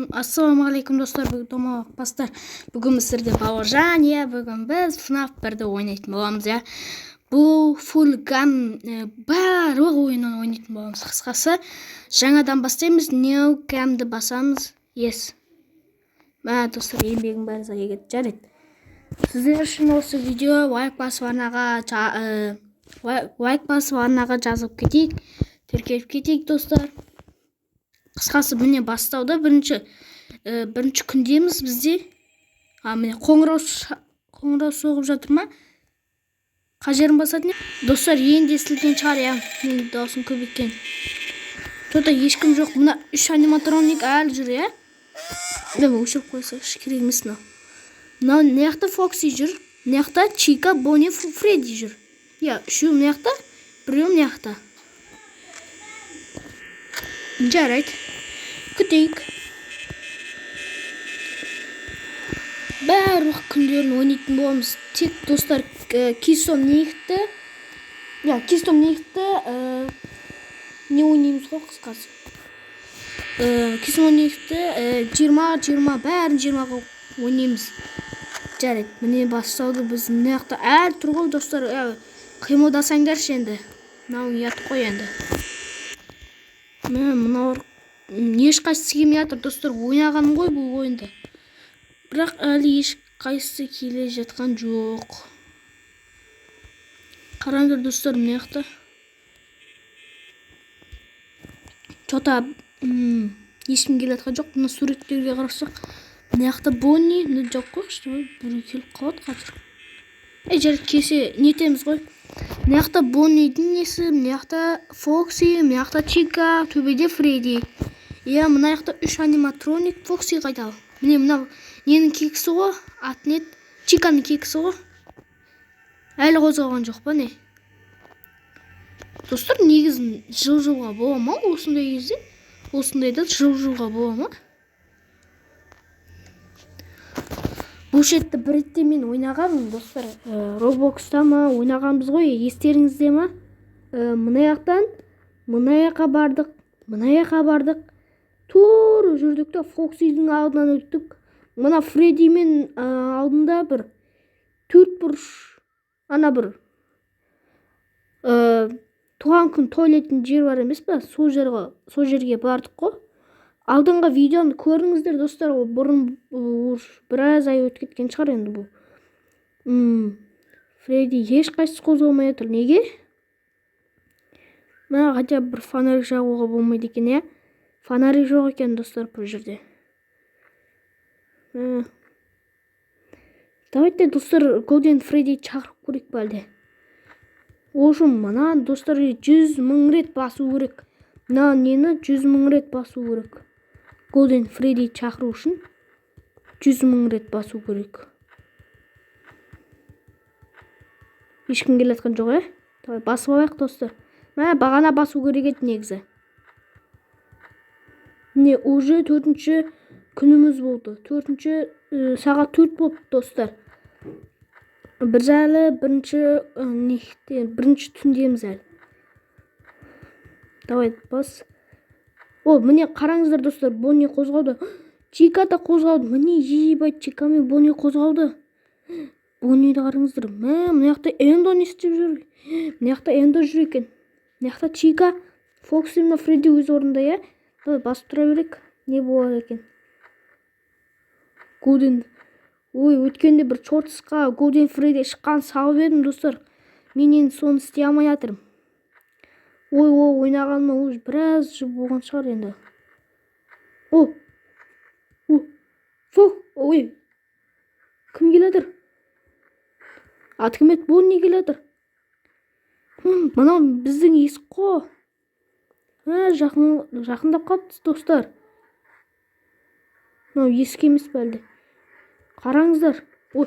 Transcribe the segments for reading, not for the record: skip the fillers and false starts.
Ассалаумағалейкум, достар! Бүгін домалақ бастар. Бүгін біз сіздерде Бауыржан, иә. Бүгін біз FNAF 1-ді ойнайтын боламыз, иә. Бұл full game, барлық ойынын ойнайтын боламыз. Қысқасы, жаңадан бастаймыз, new game-ді басамыз. Yes. Мә, достар, еңбегім бәрі зая кетті. Жарайды. Сіздер үшін осы видео лайк басып, арнаға жазып кетейік, тіркеліп кетейік, достар. Қысқасы, міне, бастауда бірінші күндеміз бізде. А, міне, қоңырау соғып жатыр ма? Қай жерін басатын еді? Достар, енді естілген шығар, иә, менің дауысым көбейткен. Что-то ешкім жоқ. Мына үш аниматроник әлі жүр, иә. Давай, өшіріп қойсайықшы, керек емес мынау. Мынау мына жақта Фокси жүр, мына жақта Чика, Бонни, Фредди жүр, иә. Үшеуі мына жақта, біреуі мына жақта. Жарайды, күтейік. Барлық күндерін ойнайтын боламыз. Тек, достар, Keystone Night-ті, иә, Keystone Night-ті не ойнаймыз ғой, қысқасы. Keystone Night-ті 20, 20, бәрін 20-ға ойнаймыз. Жарайды, міне, басталды. Біз мына жақта әлі тұр ғой, достар. Қимылдасаңдаршы енді. Мынау ұят қой енді. Мә, мыналар ешқайсысы келмей жатыр, достар. Ойнағаным ғой бұл ойынды, бірақ әлі ешқайсысы келе жатқан жоқ. Қараңдар, достар, мына жақта че-то ешкім келе жатқан жоқ. Мына суреттерге қарасақ, мына жақта Бонни. Мына жауып қояйықшы, біреу келіп қалады қазір. Ей, жарайды, келсе нетеміз ғой. Мына жақта Боннидің несі, мына жақта Фокси, мына жақта Чика, төбеде Фредди, иә. Мына жақта үш аниматроник. Фокси қайда? Міне, мынау ненің кексі ғой, аты не еді, Чиканың кексі ғой. Әлі қозғалған жоқ па, не, достар? Негізі жылжуға бола ма осындай кезде? Осындайда жылжуға бола ма? Бұл шетті бір ретте мен ойнағанмын, достар. Роблокста ма ойнағанбыз ғой, естеріңізде ма? Мына жақтан мына жаққа бардық, мына жаққа бардық, тура жүрдік та, Фоксидің алдынан өттік. Мына Фреддимен алдында бір төрт бұрыш, ана бір туған күн тойлайтын жер бар емес па, сол жерге бардық қой. Алдыңғы видеоны көріңіздер, достар. Ол бұрын, уж біраз ай өтіп кеткен шығар енді бұл. Фредди ешқайсысы қозғалмай жатыр. Неге? Мына хотя бы бір фонарик жағуға болмайды екен, иә? Фонарик жоқ екен, достар, бұл жерде. Давайте, достар, Голден Фредди шақырып көрейік па әлде? Ол үшін мына, достар, 100 000 рет басу керек. Мына нені 100 000 рет басу керек. Голден Фредди шақыру үшін 100 000 рет басу керек. Ешкім келе жатқан жоқ, иә? Давай, басып алайық, достар. Мә, бағана басу керек еді негізі. Міне, уже төртінші күніміз болды. Төртінші, сағат 4 болды, достар. Біз әлі бірінші, нехте, бірінші түндеміз әлі. Давай, бас. О, міне, қараңыздар, достар, Бонни қозғалды. Чика да қозғалды. Міне, ебать, Чика мен Бонни қозғалды. Бонниді қараңыздар. Мә, мына жақта Эндо не істеп жүр? Мына жақта Эндо жүр екен. Мына жақта Чика, Фокси, мына Фредди өз орнында, иә. Давай, басып тұра берейік. Не болады екен? Голден. Ой, өткенде бір шортсқа Голден Фредди шыққан салып едім, достар. Мен енді соны істей алмай жатырмын. Ой, ой, ойнағаныма уже біраз жыл болған шығар енді. О, о, фу, ой, кім келе жатыр? Аты кім еді? Бонни келе жатыр. Мынау біздің есік қой. Ә, жақындап қалыпты, достар. Мынау есік емес пе әлде? Қараңыздар. Ой,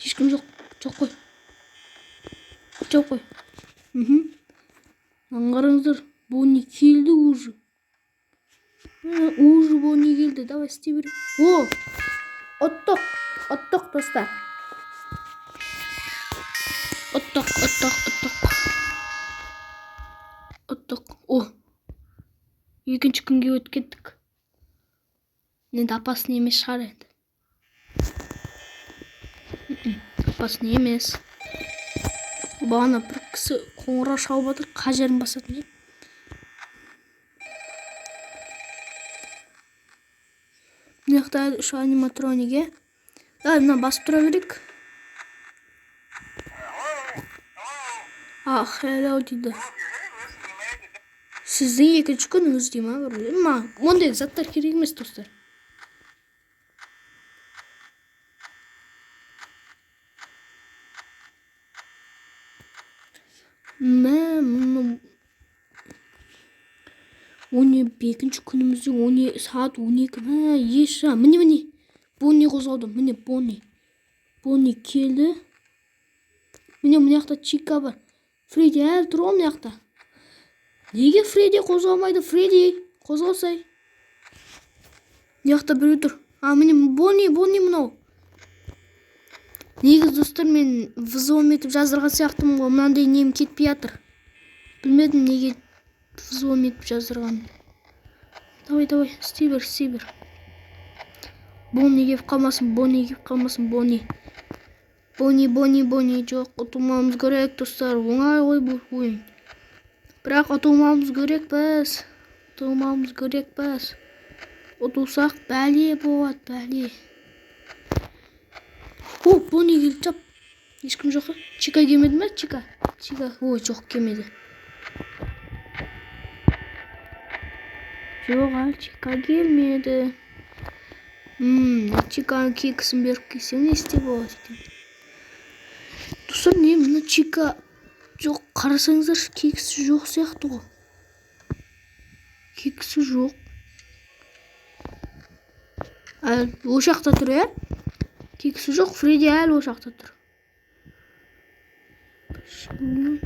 ешкім жоқ, жоқ қой. Жоқ қой. Мынаны қараңыздар, Бонни келді уже. Уже Бонни келді. Давай, істей берейік. О, ұттық, ұттық, достар. Ұттық, ұттық, ұттық. Ұттық. О, Екінші күнге өтіп кеттік. Енді опасный емес шығар енді. Опасный емес. Бағана бір кісі қоңырау шалып жатыр, қай жерін басатын еді? Мына жақта әлі 3 аниматроник, е? Давай, мына басып тұра берейік. А, hello дейді. Сіздің екінші күніңіз дей ма? Бір маған ондай заттар керек емес, достар. Мә, мұны 12-ші күнімізде сағат 12. Мә, еш, міне, міне. Бонни қозғалды. Міне, Бонни. Бонни келді. Міне, мына жақта Чика бар. Фредди әлі тұр ғой мына жақта. Неге Фредди қозғалмайды? Фредди, қозғалсай. Мына жақта біреу тұр. А, міне, Бонни, Бонни мынау. Негізі, достар, мен взлом етіп жаздырған сияқтымын ғой. Мынандай нем кетпей жатыр. Білмедім, неге взлом етіп жаздырған. Давай, давай, істей бер, істей бер. Бонни келіп қалмасын, Бонни келіп қалмасын, Бонни. Бонни, Бонни, Бонни, жоқ, ұтылмауымыз керек, достар. Оңай ғой бұл ойын. Бірақ ұтылмауымыз керек біз. Ұтылмауымыз керек біз. Ұтылсақ бәле болады, бәле. О, Бонни келді, жап. Ешкім жоқ. Чика келмеді ме? Чика. Чика. Ой, жоқ, келмеді. Жоқ, әлі Чика келмеді. Чиканың кексін беріп келсем, не істеп болады екен? Достар, не, мына Чика жоқ, қарасаңыздаршы, кексі жоқ сияқты ғой. Кексі жоқ. Әлі ол жақта тұр, ә? Кексі жоқ, Фредди әлі ол жақта тұр. Мына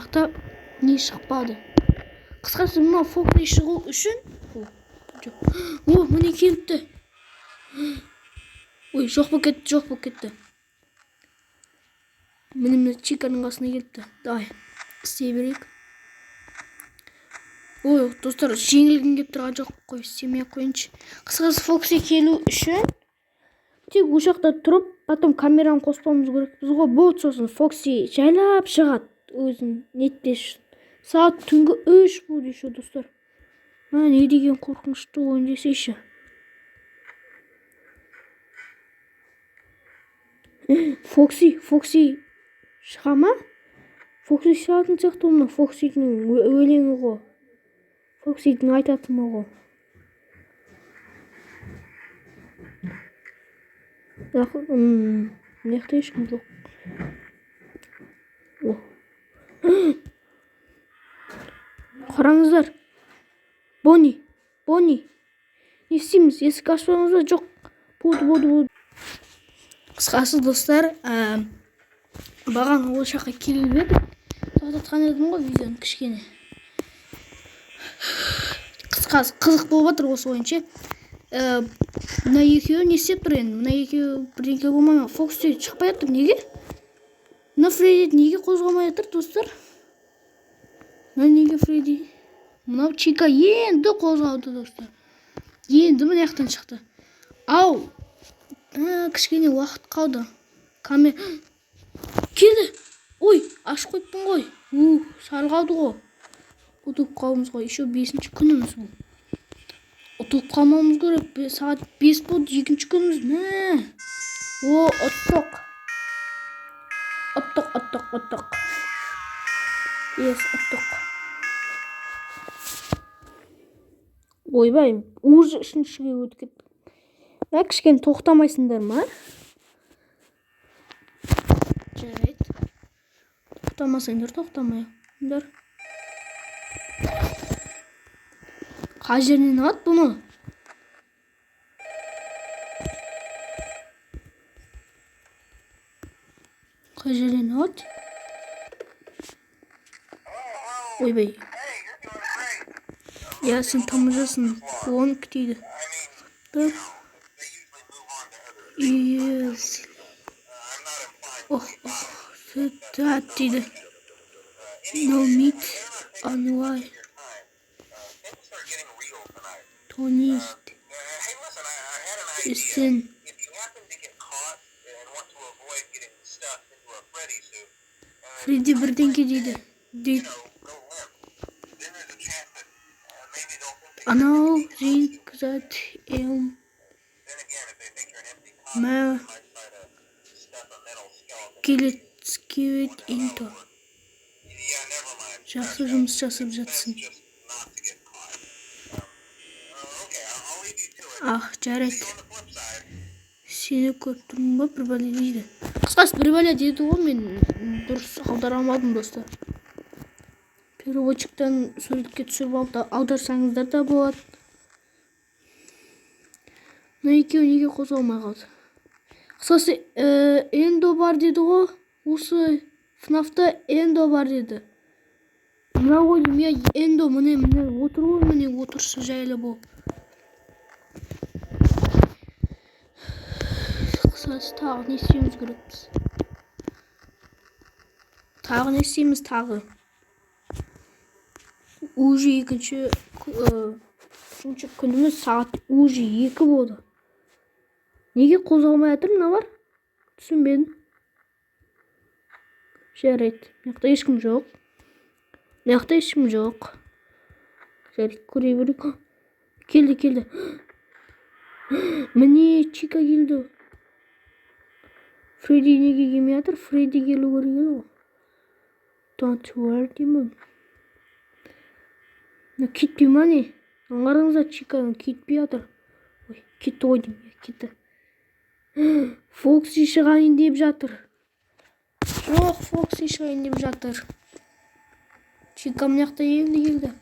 жақта не шықпады. Қысқасы, мынау Фокси шығу үшін... О, жоқ. О, міне келіпті. Ой, жоқ болып кетті, жоқ болып кетті. Міне, міне Чиканың қасына келіпті. Давай, істей берейік. Ой, достар, жеңілгім келіп тұрған жоқ қой, істемей ақ қояйыншы. Қысқасы, Фокси келу үшін тек ол жақта тұрып, потом камераны қоспауымыз керекпіз ғой. Болды, сосын Фокси жайлап шығады өзін нетпес үшін. Сағат түнгі 3 болды еще, достар. Мә, не деген қорқынышты ойын десейші. Фокси, Фокси шыға ма? Фокси шығатын сияқты ғой, мына Фоксидің өлеңі ғой. Фоксидің айтатыны ғой. Бірақ, мына жақта ешкім жоқ. О. Қараңыздар. Бонни, Бонни. Не істейміз? Есік ашпаймыз ба? Жоқ. Болды, болды, болды. Қысқасы, достар, бағана ол жаққа келіп едік. Тоқтатқан едім ғой видеоны кішкене. Қысқасы, қызық болып жатыр осы ойын ше. Мына екеуі не істеп тұр енді? Мына екеуі бірдеңке болмай ма? Фокси шықпай жатыр, неге? Мына Фредди неге қозғалмай жатыр, достар? Мына неге Фредди? Мынау Чика енді қозғалды, достар. Енді мына жақтан шықты. Ау, кішкене уақыт қалды. Камера келді. Ой, ашып қойыппын ғой. Ух, сәл қалды ғой. Ұтылып қалуымыз ғой. Еще 5-ші күніміз бұл. Ұтылып қалмауымыз керек. Сағат 5 болды, екінші күніміз. Мә. О, ұттық. Ұттық, ұттық, ұттық. Ес, ұттық. Ойбай, уже үшіншіге өтіп кеттік. Мә, кішкене тоқтамайсыңдар ма? Жарайды. Тоқтамасаңдар, тоқтамайыңдар. Қай жерінен алады бұны? Қай жерінен алады? Ойбай. Я, сен тамашасың. Он күтейді. Да. Yes. Ох, ох, that дейді. No meat on why. Тонист. Істен. Фредди бірдеңке дейді. Дейді. Анау Ринг зат Элм Мә Келецкевет Инто. Жақсы жұмыс жасап жатсың. Ах, жарайды. Сені көріп тұрмын ба, бір бәле дейді. Қысқасы бір бәле деді ғой, мен дұрыс аудара алмадым, достар. Переводчиктен суретке түсіріп алып аударсаңыздар да болады. Мына екеуі неге қозғалмай қалды? Қысқасы, Эндо бар деді ғой. Осы ФНАФта Эндо бар деді. Мына ғой деймін, иә, Эндо міне, міне отыр ғой, міне отырысы жайлы болып. Қысқасы, тағы не істеуіміз керекпіз? Тағы не істейміз тағы? Уже екінші, үшінші күніміз, сағат уже 2 болды. Неге қозғалмай жатыр мыналар? Түсінбедім. Жарайды, мына жақта ешкім жоқ. Мына жақта ешкім жоқ. Жарайды, көре берейік. Келді, келді. Міне Чика келді. Фредди неге келмей жатыр? Фредди келу керек еді ғой. Don't worry деймін. Мына кетпей ма не? Аңғарыңыздар, Чика кетпей жатыр. Ой, кетті ғой деймін, кетті. Фокси шығайын деп жатыр. Жоқ, Фокси шығайын деп жатыр. Чика мына жақта енді келді.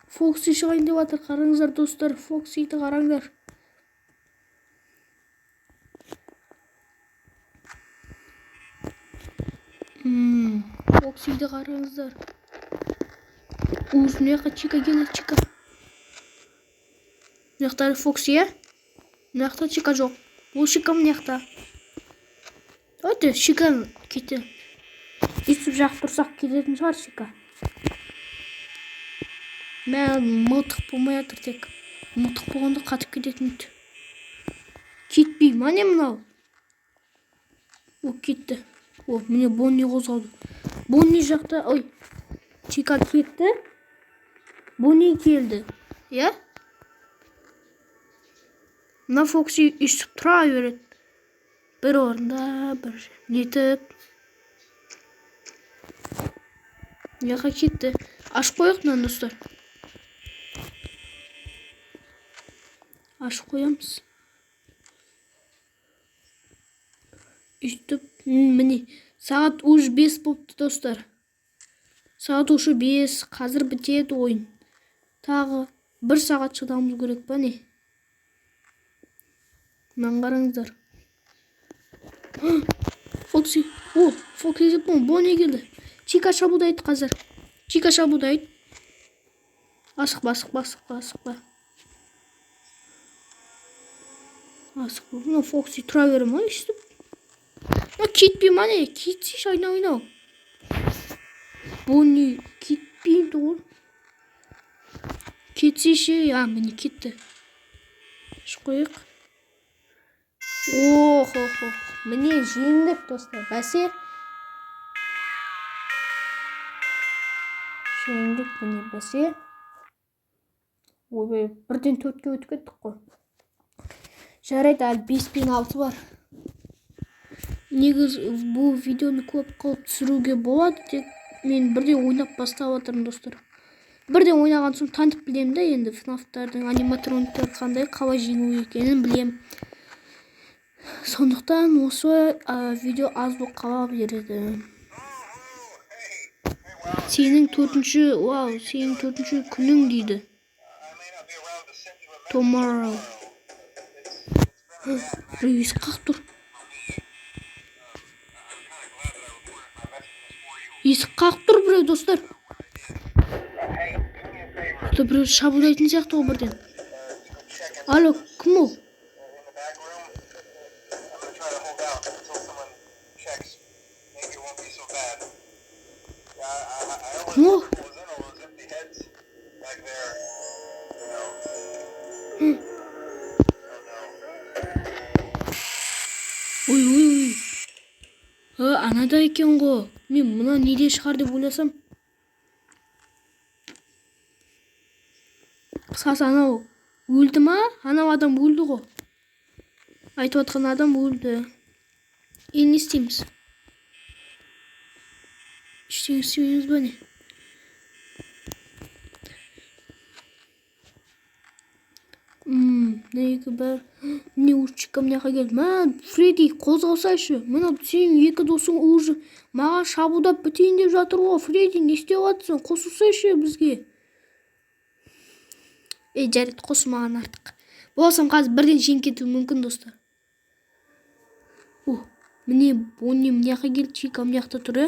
Фокси шығайын деп жатыр. Қараңыздар, достар, Фоксиді қараңдар. Фоксиді қараңыздар. Уж мына жаққа Чика келді, Чика. Мына жақта Фокси, иә? Мына жақта Чика жоқ. Ол Чика мына жақта. Давайте Чика кете. Өйтіп жағып тұрсақ кететін шығар Чика. Мә, мылтық болмай жатыр тек. Мылтық болғанда қатып кететін еді. Кетпей ма не мынау? О, кетті. О, міне Бонни қозғалды. Бонни жақта, ой, Чика кетті. Бонни келді. Иә? Мына Фокси өйстіп тұра береді. Бір орында, бір нетіп. Мына жаққа кетті. Ашып қояйық мынаны, достар. Ашып қоямыз. Өйтіп, міне, сағат уже 5 болыпты, достар. Сағат уже 5, қазір бітеді ойын. Тағы 1 сағат шыдауымыз керек па не? Мынаны қараңыздар. Фокси, о, Фокси деп қойдым, Бонни келді. Чика шабуылдайды қазір. Чика шабуылдайды. Асықпа, асықпа, асықпа, асықпа. Асықпа. Мына Фокси тұра бере ма өйстіп? Мына кетпей ма не? Кетсейші, айнау, айнау. Бонни кетпейді ғой. Кетсейші, а, міне кетті. Ашып қояйық. Ох, ох, ох. Міне жеңдік, достар. Бәсе. Жеңдік, міне бәсе. Ойбай, бірден 4-ке өтіп кеттік қой. Жарайды, әлі 5 пен 6 бар. Негізі бұл видеоны көп қылып түсіруге болады, тек мен бірден ойнап бастап жатырмын, достар. Бірден ойнаған соң танып білемін да, енді ФНАФтардың аниматрониктер қандай, қалай жеңу екенін білемін. Сондықтан осы видео аз болып қала береді. Сенің төртінші, вау, сенің төртінші күнің дейді. Tomorrow. Біреу есік қағып тұр. Есік қағып тұр біреу, достар. Тут біреу шабуылдайтын сияқты ғой бірден. Алло, кім ол? Кім ол? Ой, ой, ой, анада екен ғой. Мен мына неде шығар деп ойласам. Қысқасы, анау өлді ма? Анау адам өлді ғой. Айтып жатқан адам өлді. Енді не істейміз? Ештеңе істемейміз ба, не? Мына екі бәрі. Міне, Чика мына жаққа келді. Мә, Фредди, қозғалсайшы. Мына сенің екі досың уже маған шабуылдап бітейін деп жатыр ғой. Фредди, не істеп жатырсың? Қосылсайшы бізге. Ей, жарайды, қосыл маған артық. Болсам қазір бірден жеңіп кетуім мүмкін, достар. О, міне, Бонни мына жаққа келді, Чика мына жақта тұр, иә.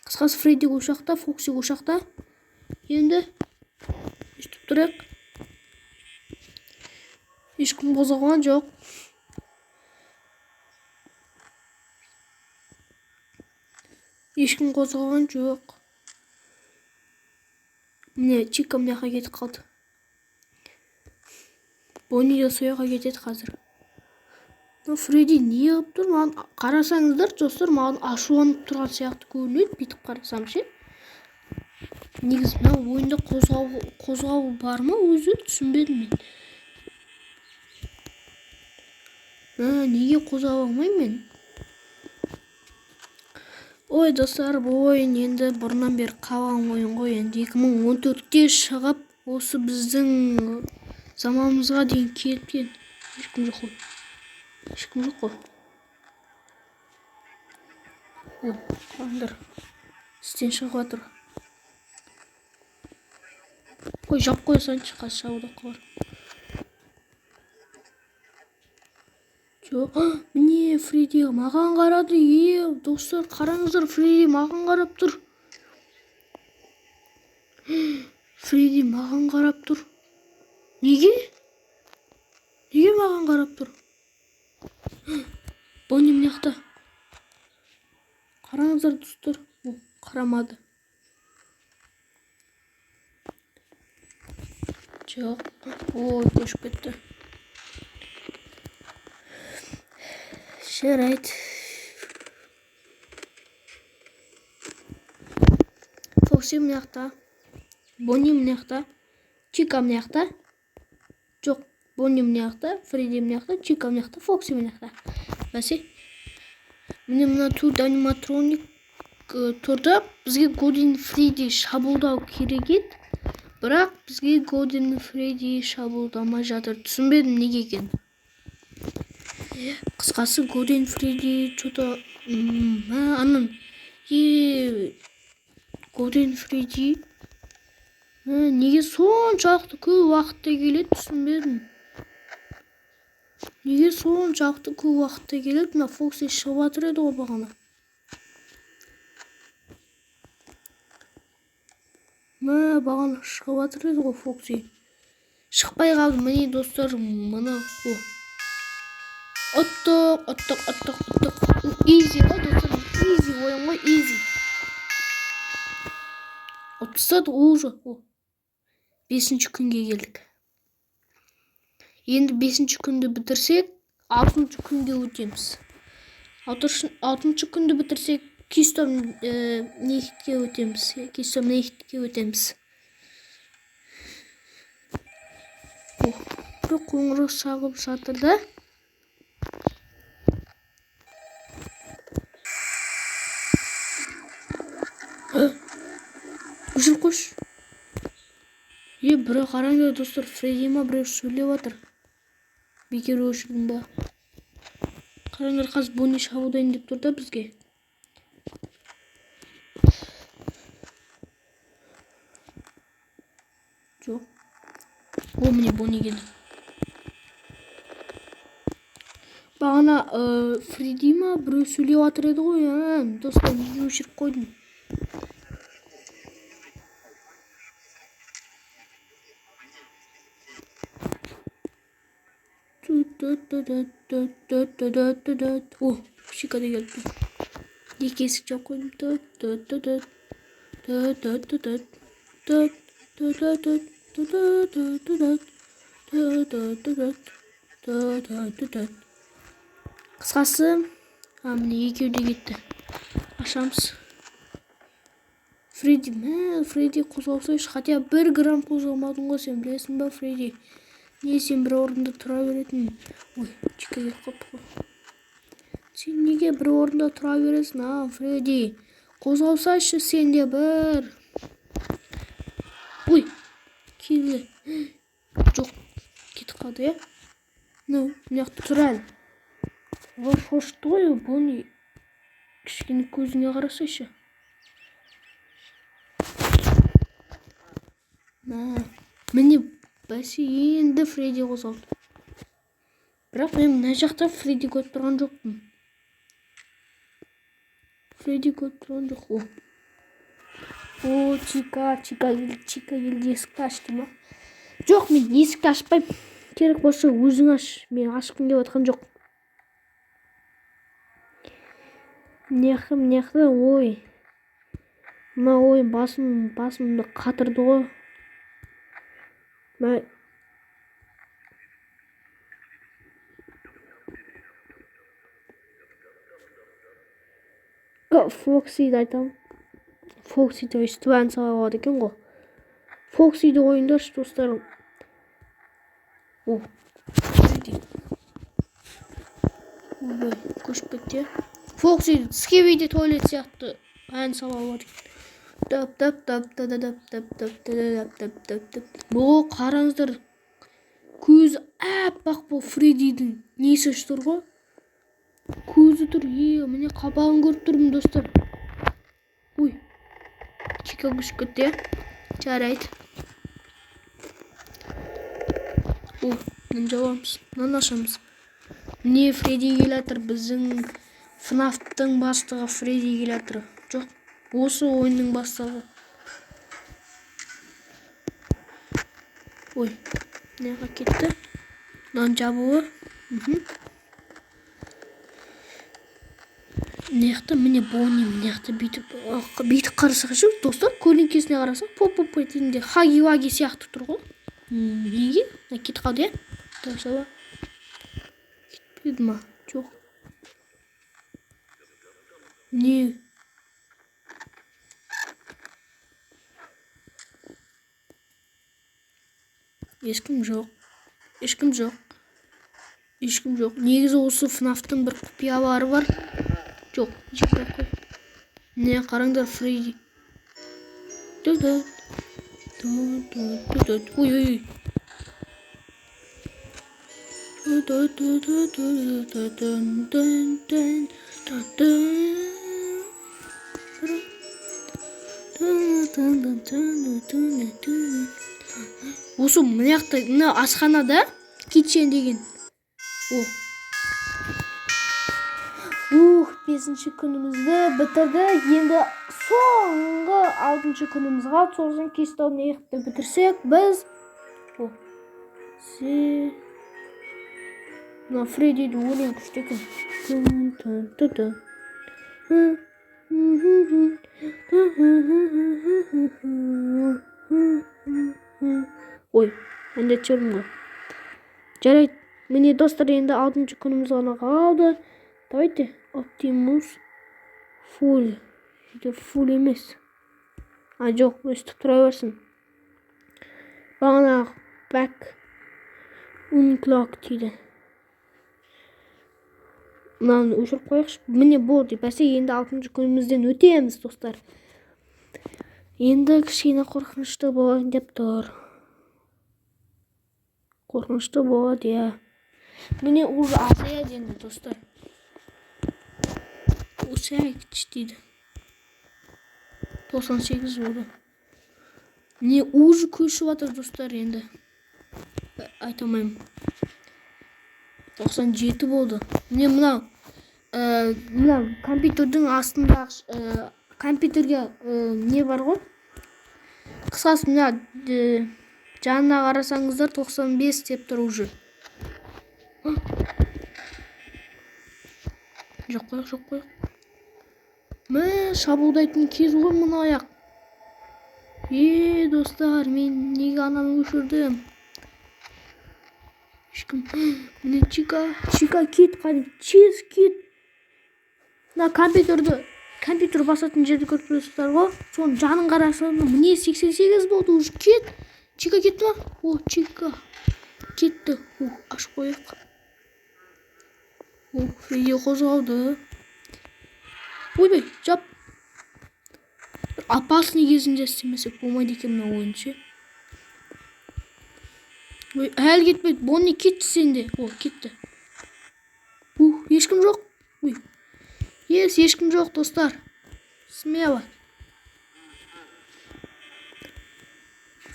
Қысқасы, Фредди ол жақта, Фокси ол жақта. Енді өйстіп тұрайық. Ешкім қозғалған жоқ. Ешкім қозғалған жоқ. Міне, Чика мына жаққа кетіп қалды. Бонни де сол жаққа кетеді қазір. Но Фредди не қылып тұр? Маған қарасаңыздар, достар, маған ашуланып тұрған сияқты көрінеді, бүйтіп қарасам ше. Негізі мына ойында қозғау бар ма өзі? Түсінбедім мен. Неге қозғала алмаймын мен? Ой, достар, бұл ойын енді бұрыннан бері қалған ойын ғой. Енді 2014-те шығып, осы біздің заманымызға дейін келіп. Ешкім жоқ қой. Ешкім жоқ қой. О, қараңдар. Істен шығып жатыр. Қой, жап қоя салайыншы, қазір шабуылдап қалар. Жоқ, міне, Фредди маған қарады. Е, достар, қараңыздар, Фредди маған қарап тұр. Фредди маған қарап тұр. Неге? Неге маған қарап тұр? Бонни мына жақта. Қараңыздар, достар. О, қарамады. Жоқ. Ой, көшіп кетті. Жарайды. Фокси мына жақта. Бонни мына жақта. Чика мына жақта. Жоқ, Бонни мына жақта, Фредди мына жақта, Чика мына жақта, Фокси мына жақта. Бәсе. Міне, мына төрт аниматроник тұрды. Бізге Голден Фредди шабуылдау керек еді. Бірақ бізге Голден Фредди шабуылдамай жатыр. Түсінбедім неге екенін. Қысқасы, Голден Фредди что-то анан е, Голден Фредди неге соншалықты көп уақытта келеді, түсінбедім. Неге соншалықты көп уақытта келеді? Мына Фокси шығып жатыр еді ғой бағана. Мә, бағана шығып жатыр еді ғой Фокси. Шықпай қалды. Міне, достар, мына о. Ұттық, ұттық, ұттық, ұттық. Изи ғой, достар, изи ойын ғой, изи. Ұтып тастадық уже. О. 5-ші күнге келдік. Енді 5-ші күнді бітірсек, 6-шы күнге өтеміз. 6-шы күнді бітірсек, Keystone Night'ке өтеміз. Keystone Night'ке өтеміз. О, бір қоңырау шағып жатыр да. Өшіріп қойшы. Е, біреу, қараңдар, достар, Фредди ма, біреу сөйлеп жатыр. Бекер өшірдім ба? Қараңдар, қазір Бонни шабуылдайын деп тұр да бізге. Жоқ. О, міне, Бонни келді. Бағана Фредди ма, біреу сөйлеп жатыр еді ғой. Достар, неге өшіріп қойдым? О, Чика да келіпті. Екі есік жауып қойдым. Қысқасы, міне, екеуі де кетті. Ашамыз. Фредди, мә, Фредди, қозғалсайшы, хотя бір грамм қозғалмадың ғой сен, білесің ба, Фредди? Не, сен бір орында тұра беретін? Ой, Чика келіп қалыпты ғой. Сен неге бір орында тұра бересің, а, Фредди? Қозғалсайшы сен де бір. Ой, келді. Жоқ, кетіп қалды, иә? Ну, мына жақта тұр әлі. Ой, шошытты ғой, бұл не? Кішкене көзіңе қарасайшы. Мә, міне, бәсе, енді Фредди қозғалды. Бірақ мен мына жақта Фредди көріп тұрған жоқпын. Фредди көріп тұрған жоқ. О, о, Чика, Чика келді, Чика келді, есікті аш дей ма? Жоқ, мен есікті ашпаймын. Керек болса өзің аш. Мен ашқым келіп жатқан жоқ. Мына мына ой. Мына ой басымды қатырды ғой. Мә, Фоксиді айтамын. Фоксиді өйстіп ән сала алады екен ғой. Фоксиді ойындаршы, достар. О, Фредди. Ойбай, көшіп кетті. Фоксиді Скибиди туалет сияқты ән сала алады екен. Дап дап дап да да дап дап дап да дап дап дап дап. О, қараңыздар. Көзі аппақ бұл Фреддидің несі тұр ғой? Көзі тұр. Е, міне, қабағын көріп тұрмын, достар. Ой. Чика көшіп кетті, иә? Жарайды. О, мынаны жабамыз. Мынаны ашамыз. Міне, Фредди келе жатыр. Біздің ФНАФтың бастығы Фредди келе жатыр. Жоқ, осы ойынның бастығы. Ой, мына кетті. Мынаның жабуы. Мына жақта, міне, Бонни, мына жақта бүйтіп бүйтіп қарасақ ше, достар, көлеңкесіне қарасақ, поп поп етінде Хаги Ваги сияқты тұр ғой. Неге мына кетіп қалды, иә? Дұрыс кетпеді ма? Жоқ, не, ешкім жоқ, ешкім жоқ, ешкім жоқ. Негізі осы ФНАФтың бір құпиялары бар. Жоқ, жоқ қой. Міне, қараңдар, Фредди. Ой, ой, ой. Осы мына жақта, мына асханада kitchen деген. О, ух, бесінші күнімізді бітірді. Енді соңғы алтыншы күніміз қалды. Сосын Keystone ті бітірсек, біз. О, се, мына Фреддиді өлең күшті екен. Тын тын тын. Ой, әндетіп жібердім ғой. Жарайды, міне, достар, енді алтыншы күніміз ғана қалды. Давайте Оптимус full. Сөйтіп full емес. А, жоқ, өстіп тұра берсін. Бағанағы back unclock дейді. Мынаны өшіріп қояйықшы. Міне, болды. Бәсе, енді алтыншы күнімізден өтеміз, достар. Енді кішкене қорқынышты болайын деп тұр. Қорқынышты болады, иә. Міне, уже азаяды енді, достар. Усәкіш дейді. 98 болды. Міне, уже көшіп жатыр, достар, енді. Айта алмаймын. 97 болды. Міне, мынау мына компьютердің астындағы компьютерге не бар ғой. Қысқасы, мына жанына қарасаңыздар, 95 деп тұр уже. Жоқ қояйық, жоқ қояйық. Мә, шабуылдайтын кез ғой мына аяқ. Е, достар, мен неге ананы өшірдім? Ешкім. Міне, Чика, Чика, кет, қане, тез кет. Мына компьютерді, компьютер басатын жерді көріп тұрсыздар ғой, соның жанын қарасаң, міне, 88 болды уже, кет. Чика кетті ма? О, Чика кетті. Ух, ашып қояйық. О, Фредди қозғалды. Ойбай, жап. Бір опасный кезінде істемесек болмайды екен мына ойын ше. Ой, әлі кетпейді. Бонни, кетші сен де. О, кетті. Ух, ешкім жоқ. Ой. Ес, ешкім жоқ, достар. Смело.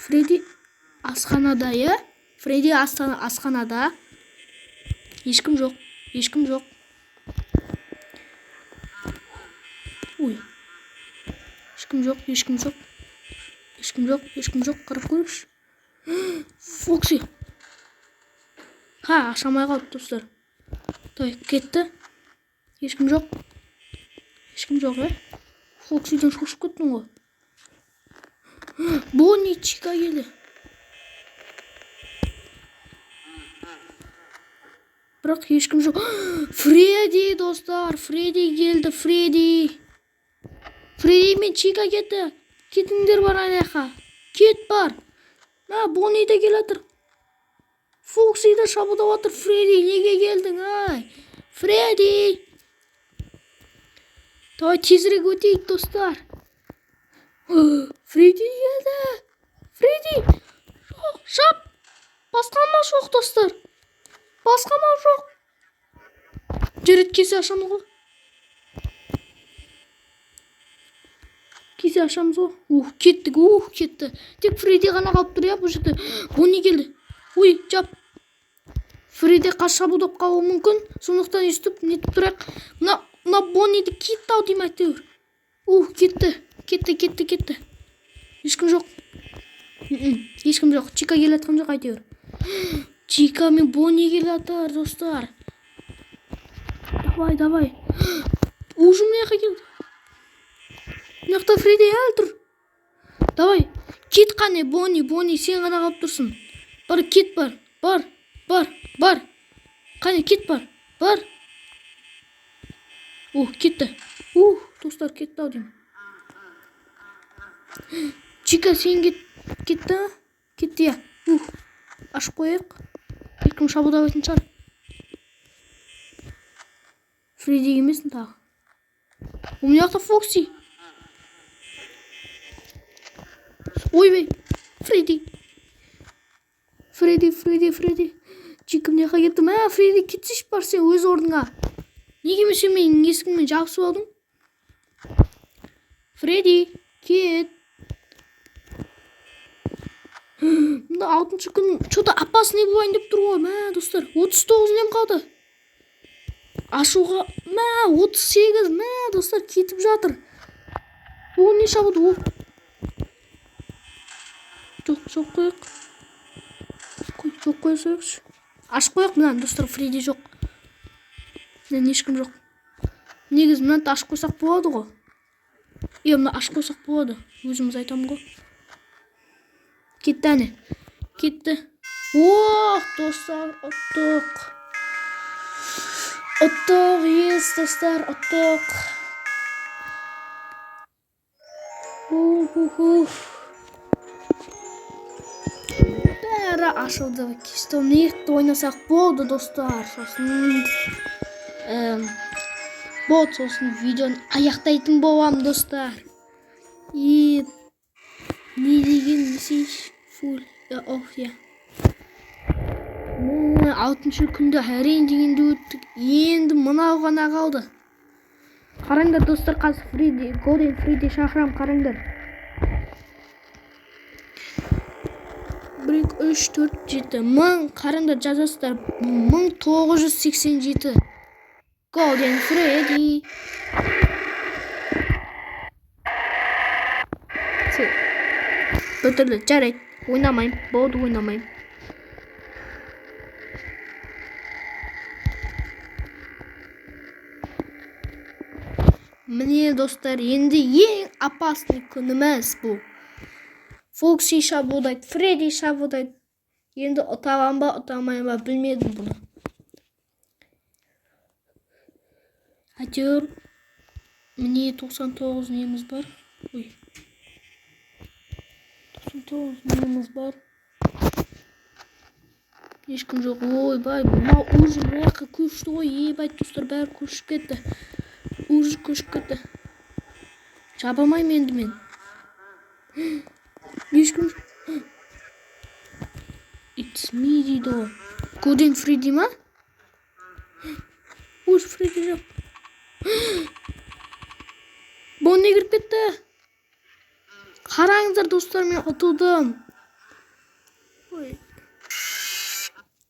Фредди асханада, иә? Фредди асханада. Ешкім жоқ. Ешкім жоқ. Ой. Ешкім жоқ, ешкім жоқ. Ешкім жоқ, ешкім жоқ. Қарап көрейікші. Фокси. Ха, аша алмай қалды, достар. Давай, кетті. Ешкім жоқ. Ешкім жоқ, ә? Фоксиден шошып кеттің ғой. Бонни, Чика келді. Бірақ ешкім жоқ. Фредди, достар, Фредди келді, Фредди. Фредди мен Чика кетті. Кетіңдер, бар ана жаққа. Кет, бар. Мә, Бонни де келе жатыр. Фокси де шабуылдап жатыр. Фредди, неге келдің, ай? Фредди. Давай тезірек өтейік, достар. Фредди келді. Фредди. Жоқ, жап. Басқа амал жоқ, достар. Басқа амал жоқ. Жарайды, кесе ашамыз ғой. Кесе ашамыз ғой. Ух, кеттік, ух, кетті. Тек Фредди ғана қалып тұр, иә, бұл жерде. Бонни келді. Ой, жап. Фредди қазір шабуылдап қалуы мүмкін. Сондықтан өйстіп нетіп тұрайық. Мына Бонниді кетті ау деймін әйтеуір. Ух, кетті. Кетті, кетті, кетті. Ешкім жоқ. Ешкім жоқ. Чика келе жатқан жоқ әйтеуір. Чика мен Бонни келе жатыр, достар. Давай, давай. Уже мына жаққа келді. Мына жақта Фредди әлі тұр. Давай. Кет қане, Бонни, Бонни, сен ғана қалып тұрсың. Бар, кет, бар. Бар, бар, бар. Қане, кет, бар. Бар. Ух, кетті. Ух, достар, кетті ау деймін. Чика, сен кет, кетті ма? Кетті, иә. Ух, ашып қояйық. Ешкім шабуылдамайтын шығар. Фредди келмесін тағы. У мына жақта Фокси. Ойбай, Фредди. Фредди, Фредди, Фредди. Чика мына жаққа кетті. Мә, Фредди, кетсейші, бар сен өз орныңа. Неге мен сен менің есігіммен жабысып алдың? Фредди, кет. Мында алтыншы күн что-то опасный болайын деп тұр ғой. Мә, достар, 39 нем қалды. Ашуға, мә, 38, мә, достар, кетіп жатыр. О, не шабуды, о. Жоқ, жоқ қояйық. Қой, жоқ қоя салайықшы. Ашып қояйық мынаны, достар, Фредди жоқ. Мына ешкім жоқ. Негізі мынаны ашып қойсақ болады ғой. Е, мына ашып қойсақ болады. Өзіміз айтамын ғой. Кетті әне. Кетті. Ох, достар, ұттық. Ұттық, ес, достар, ұттық. Ух-ух-ух. Бәрі ашылды. Keystone ойнасақ болды, достар. Сосын болды, сосын видеоны аяқтайтын боламын, достар. И не деген десейші, full off, иә. Міне, алтыншы күнді әрең дегенде өттік. Енді мынау ғана қалды. Қараңдар, достар, қазір Фредди, Голден Фредди шақырам, қараңдар. 1, 2, 3, 4, 7. Мың, қараңдар, жазасыздар. 1987. Голден Фредди. Бітірді, жарайды. Ойнамаймын, болды, ойнамаймын. Міне, достар, енді ең опасный күніміз бұл. Фокси шабуылдайды, Фредди шабуылдайды. Енді ұтамын ба, ұтамаймын ба, білмедім бұны. Әйтеуір міне 99 неміз бар. Ой. 99 неміз бар. Ешкім жоқ. Ойбай, мынау уже мына жаққа көшті ғой. Ебай, достар, бәрі көшіп кетті. Уже көшіп кетті. Жаба алмаймын енді мен. Ешкім. It's me дейді ғой. Голден Фредди ма? Уже Фредди жоқ. Бонни кіріп кетті. Қараңыздар, достар, мен ұтылдым. Ой.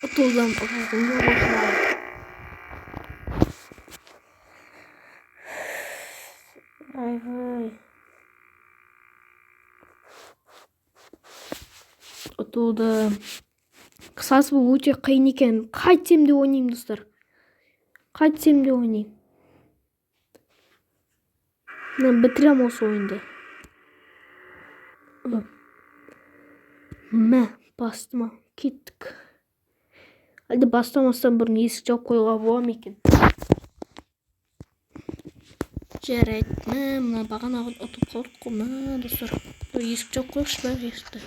Ұтылдым, ұтылдым. Айвай. Ұтылдым. Қысқасы, бұл өте қиын екен. Қайтсем де ойнаймын, достар. Қайтсем де ойнаймын. Мен бітіремін осы ойынды. Мә, басты ма? Кеттік. Әлде бастамастан бұрын есік жауып қоюға бола ма екен? Жарайды. Мә, мына бағанағы ұтып қалдық қой, мә, достар. Есік жауып қояйықшы, бәрі есікті.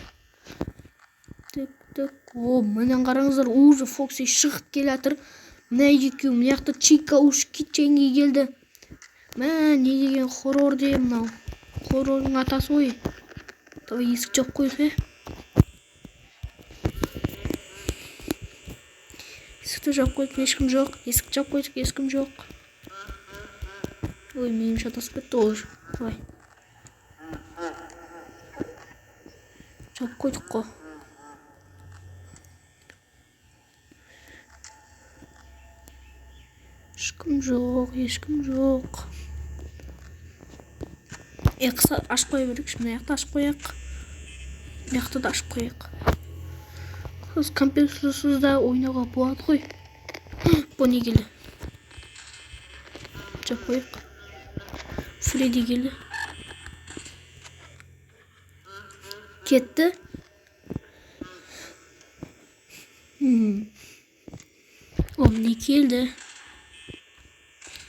Тік, тік. О, міне қараңыздар, уже Фокси шығып келе жатыр. Мына екеуі, мына жақта Чика уж китченге келді. Мә, не деген хоррор де мынау. Хоррордың атасы ғой. Давай есік жауып қояйық, е. Есікті жауып қойдық, ешкім жоқ. Есікті жауып қойдық, ешкім жоқ. Ой, менің шатасып кетті ғой. Давай. Жауып қойдық қой. Ешкім жоқ, ешкім жоқ. Қыса ашып қоя берейікші. Мына жақты ашып қояйық. Мына жақты да ашып қояйық. Қыз компьютерсіз да ойнауға болады ғой. Бұл не келді? Жап қояйық. Фредди келді. Кетті. О, міне келді.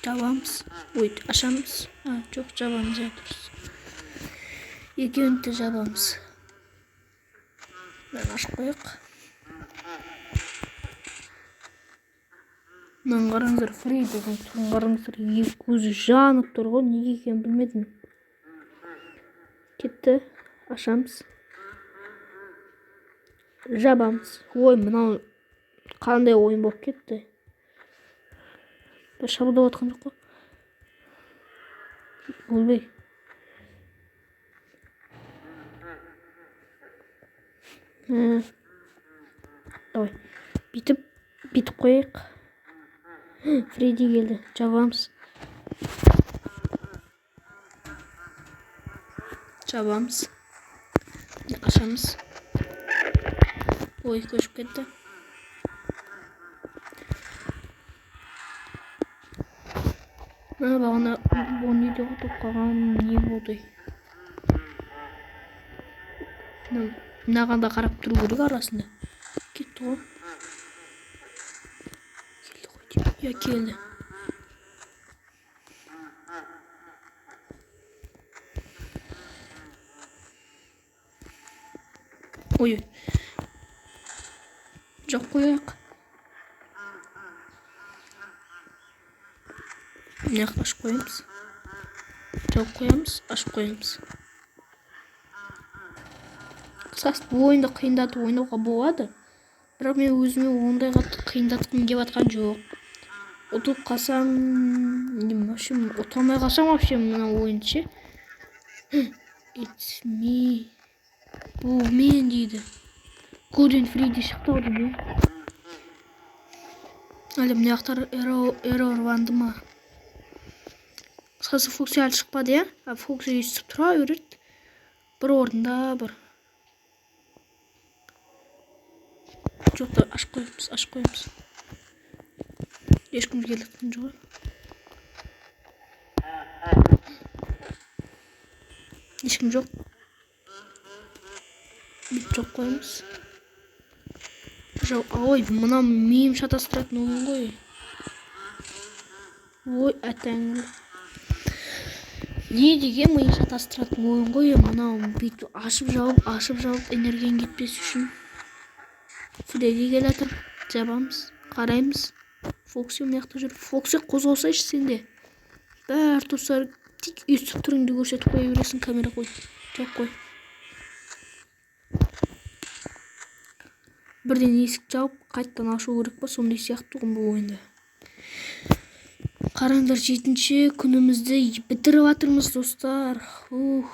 Жабамыз. Ой, ашамыз. А, жоқ, жабамыз, иә, дұрыс. Екеуін де жабамыз. Мынаны ашып қояйық. Мынаны қараңыздар, Фреддидің түрін қараңыздар, екі көзі жанып тұр ғой, неге екенін білмедім. Кетті, ашамыз. Жабамыз. Ой, мынау қандай ойын болып кетті. Бір шабуылдап жатқан жоқ қой. Ойбай. Давай. Бүйтіп, бүйтіп қояйық. Фредди келді. Жабамыз. Жабамыз. Ашамыз. Ой, көшіп кетті. Мына бағана Бонниде ұтып қалған не болды? Мынаған да қарап тұру керек арасында. Кетті ғой. Келді ғой деймін. Иә, келді. Ой. Жауып қояйық. Мына жақты ашып қоямыз. Жауып қоямыз, ашып қоямыз. Қысқасы, бұл ойынды қиындатып ойнауға болады. Бірақ мен өзіме ондай қатты қиындатқым келіп жатқан жоқ. Ұтылып қалсам, не, вообще ұта алмай қалсам вообще мына ойынды ше. It's me. Бұл мен дейді. Голден Фредди шықты ау деймін. Әлі мына жақтар error ма? Қысқасы, Фокси әлі шықпады, иә? А Фокси өйстіп тұра береді. Бір орында бір. Жоқ та, ашып қоямыз, ашып қоямыз. Ешкім келіп жатқан жоқ. Ешкім жоқ. Бүйтіп жауып қоямыз. Ашып жауып. Ой, мынау миым шатастыратын ойын ғой. Ой, әтәң, не деген миын шатастыратын ойын ғой мынау. Бүйтіп ашып жауып, ашып жауып, энергияң кетпес үшін. Фредди келе жатыр, жабамыз, қараймыз. Фокси мына жақта жүр. Фокси, қозғалсайшы сен де. Бәрі, достар, тек өйстіп түріңді көрсетіп қоя бересің. Камера қой, жауып қой. Бірден есік жауып, қайтадан ашу керек па, сондай сияқты ғой бұл ойында. Қараңдар, жетінші күнімізді бітіріп жатырмыз, достар. Ух,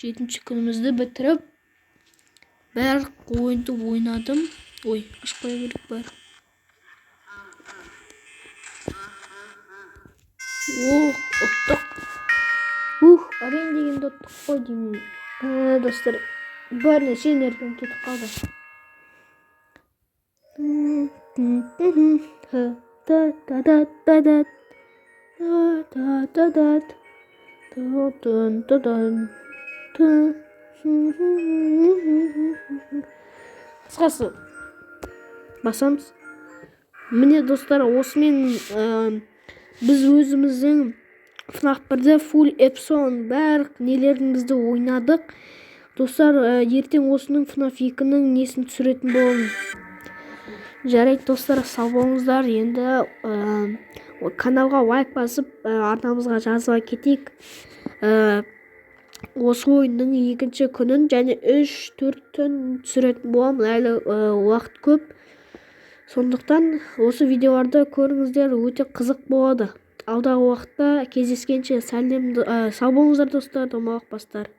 жетінші күнімізді бітіріп, барлық ойынды ойнадым. Ой, ашып қоя керек бәрі. Ох, ұттық. Ух, әрең дегенде ұттық қой деймін. Достар, бәріне энергиям кетіп қалды. Та та та та та та та та та та та. Қысқасы, басамыз. Міне, достар, осымен біз өзіміздің FNAF 1-ді full episode, барлық нелерімізді ойнадық, достар. Ертең осының FNAF 2-нің несін түсіретін боламын. Жарайды, достар, сау болыңыздар. Енді каналға лайк басып, арнамызға жазыла кетейік. Осы ойынның екінші күнін және 3-4 түн түсіретін боламын. Әлі уақыт көп, сондықтан осы видеоларды көріңіздер, өте қызық болады. Алдағы уақытта кездескенше, сәлем, сау болыңыздар, достар, домалақ бастар.